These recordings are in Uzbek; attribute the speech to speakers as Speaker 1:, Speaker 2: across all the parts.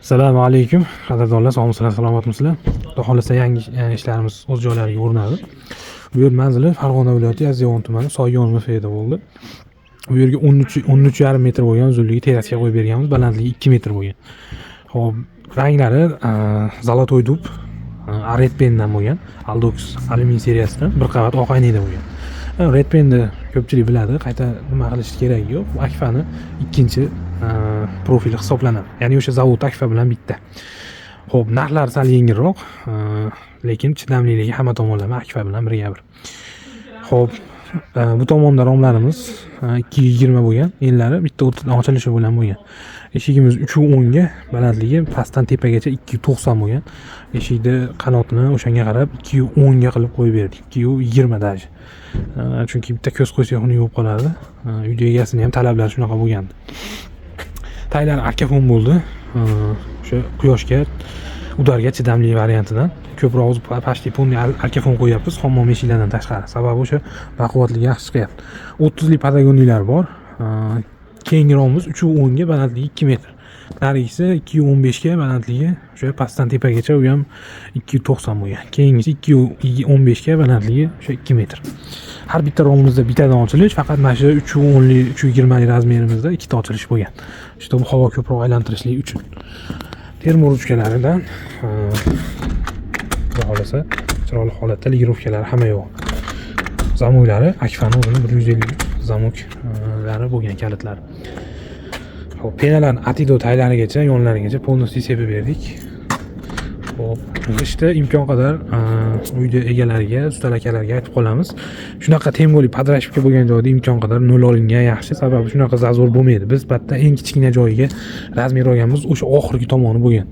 Speaker 1: Assalomu alaykum, qadrdonlar, sog'misizlar, salomatmisizlar? Xudo xohlasa, yangi ishlarimiz o'z joylariga o'rnadi. Bu yer manzili Farg'ona viloyati, Yozyovon tumani, Soygon MFda bo'ldi. Bu yerga 13 13,5 metr bo'lgan uzunligi terrasaga qo'yib berganmiz, balandligi 2 metr bo'lgan. Xo'p, ranglari золотой дуб, Red Pendan bo'lgan, Aldox alyumin seriyasidan, bir qavat oq aynakda bo'lgan. Red Penni ko'pchilik biladi, qayta nima qilish keragi yo'q. Bu Akfani ikkinchi profili hisoblanadi. Ya'ni o'sha zavod Akfa bilan bitta. Xo'p, narxlari sal yengilroq, lekin chidamliligi hamma tomonlama Akfa bilan birga bir. Xo'p, bu tomonda romlarimiz 220 bo'lgan, enlari bitta o'rtadan ochilishi bilan bo'lgan. Eshigimiz 3.10 ga, balandligi pastdan tepagacha 2.90 bo'lgan. Eshikni qanotini o'shanga qarab 2.10 ga qilib qo'yib berdik. 2.20 даже. Chunki bitta ko'z qo'ysak xunuk bo'lib qoladi. Uyda egasini ham talablari shunaqa bo'lgandi. Taylari arkafon bo'ldi. O'sha quyoshga, удар ga chidamli variantidan. Ko'proq o'zi почти полный arkafon qo'yyapmiz hammom eshiklaridan tashqari. Sababi o'sha baquvvatligi yaxshi chiqyapti. 30 lik подогонник lar bor. Keyingi romimiz 3.10 ga, balandligi 2 metr. Narigisi 2.15 ga, balandligi o'sha pastdan tepagacha u ham 2.90 bo'lgan. Keyingisi 2.15 ga, balandligi o'sha 2 metr. Har bitta romimizda bittadan ochilish, faqat mana shu 3.10 lik, 3.20 lik размер imizda ikkita ochilish bo'lgan. Чтобы havo ko'proq aylantirishlik uchun. Termo ruchkalaridan, xudo xohlasa, chiroyli holatda, регулировка lari hamma yo'q. Замок lari Akfani o'zini 153 замок lari bo'lgan, kalitlari. Xo'p, пена larni atido taylarigacha, yonlarigacha полностью sepib berdik. Xo'p, g'ishtni imkon qadar uyda egalariga, ustalar akalarga aytib qolamiz. Shunaqa temgoli подращипка bo'lgan joyda imkon qadar nol olingan yaxshi, sababi shunaqa зазор bo'lmaydi. Biz bitta eng kichkina joyiga размер olganmiz, o'sha oxirgi tomoni bo'lgan.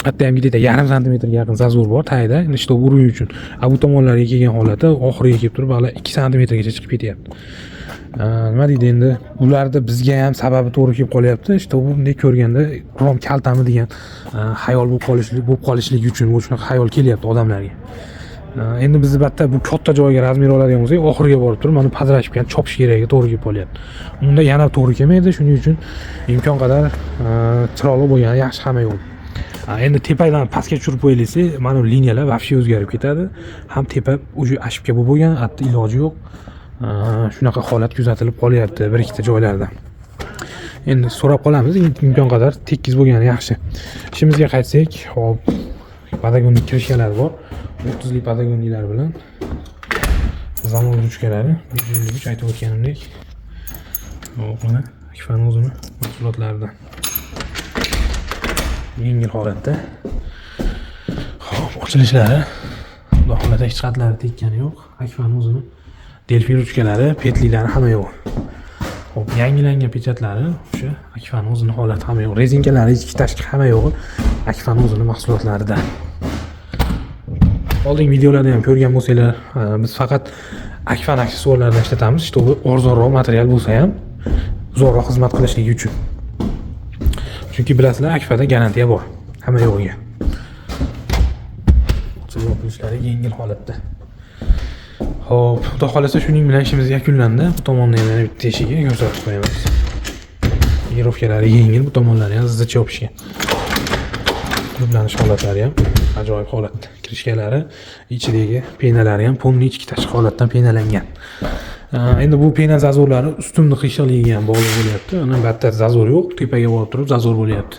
Speaker 1: Hatto ham где-то yarim santimetrga yaqin зазор bor tagida, endi чтобы уровень uchun. A bu tomonlarga kelgan holatda oxiriga kelib turib hali 2 santimetrgacha chiqib ketyapti. Nima deydi endi, ularda bizga ham sababi to'g'ri kelib qolyapti. Что bunday ko'rganda rom kaltami degan xayol bo'lib qolishligi uchun bu shunaqa xayol kelyapti odamlarga. Endi biz bitta bu katta joyga размер oladigan bo'lsak, oxiriga borib turib mana подращипка ni chopish keragiga to'g'ri kelib qolyapti. Unda yana to'g'ri kelmaydi, shuning uchun imkon qadar chiroyli bo'lgani yaxshi hamma yo'l. Endi tepadan pastga tushirib qo'yilsa, mana bu liniyalar вообще o'zgarib ketadi. Ham tepa уже ошибка bo'lib bo'lgan, hatto iloji yo'q. Shunaqa holat kuzatilib qolyapti bir ikkita joylarda. Endi so'rab qolamiz, imkon qadar tekis bo'lgani yaxshi. Ishimizga qaytsak, hop, подогонник крышка lari bor. 30 lik подогонник lar bilan замок ruchkalari 153, aytib o'tganimdek. Hop, mana Akfani o'zini mahsulotlaridan. Yengil holatda. Hop, ochilishlari xudo xohlasa hech qatlari tekkani yo'q. Akfani o'zini Delfi ruchkalari, петли lari hamma yo'q. Hop, yangilangan печать lari o'sha Akfani o'zini holati hamma yo'q. Резинка lari ichki tashqi hamma yo'g'i Akfani o'zini mahsulotlaridan. Oldingi videolarda ham ko'rgan bo'lsanglar, biz faqat Akfan aksessuarlarini ishlatamiz, чтобы arzonroq material bo'lsa ham uzoqroq xizmat qilishligi uchun. Chunki bilasizlar, Akfada garantiya bor hamma yo'g'iga. Ochilib yopilishlari yengil holatda. Xo'p, xudo xohlasa, shuning bilan ishimiz yakunlandi. Bu tomonda ham yana bitta eshigi ko'rsatib qo'yamiz. Регулировка lari yengil, bu tomonlari ham zich yopishgan. Qulflanish holatlari ham ajoyib holatda. Крышка lari, ichidagi пена lari ham полный ichki tashqi holatdan пена langan. Endi bu пена зазор lari ustunni qiyshiqligiga ham bog'liq bo'lyapti. Uni bitta зазор yo'q, tepaga borib turib зазор bo'lyapti.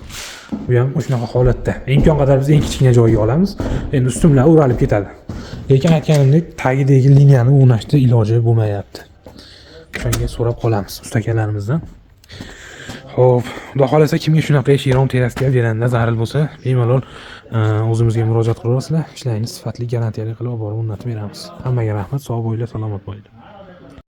Speaker 1: Bu ham shunaqa holatda. Imkon qadar biz eng kichkina joyiga olamiz. Endi ustunlar o'ralib ketadi. Lekin aytganimdek, tagidagi liniyani o'rnashda iloji bo'lmayapti. O'shanga so'rab qolamiz usta akalarimizdan. Xo'p, xudo xohlasa, kimga shunaqa eshik, rom, terraska, veranda zaril bo'lsa, bemalol o'zimizga murojaat qilaverasizlar. Ishlaringiz sifatli, garantiyali qilib olib borib o'rnatib beramiz. Hammaga rahmat, sog' bo'linglar, salomat bo'linglar.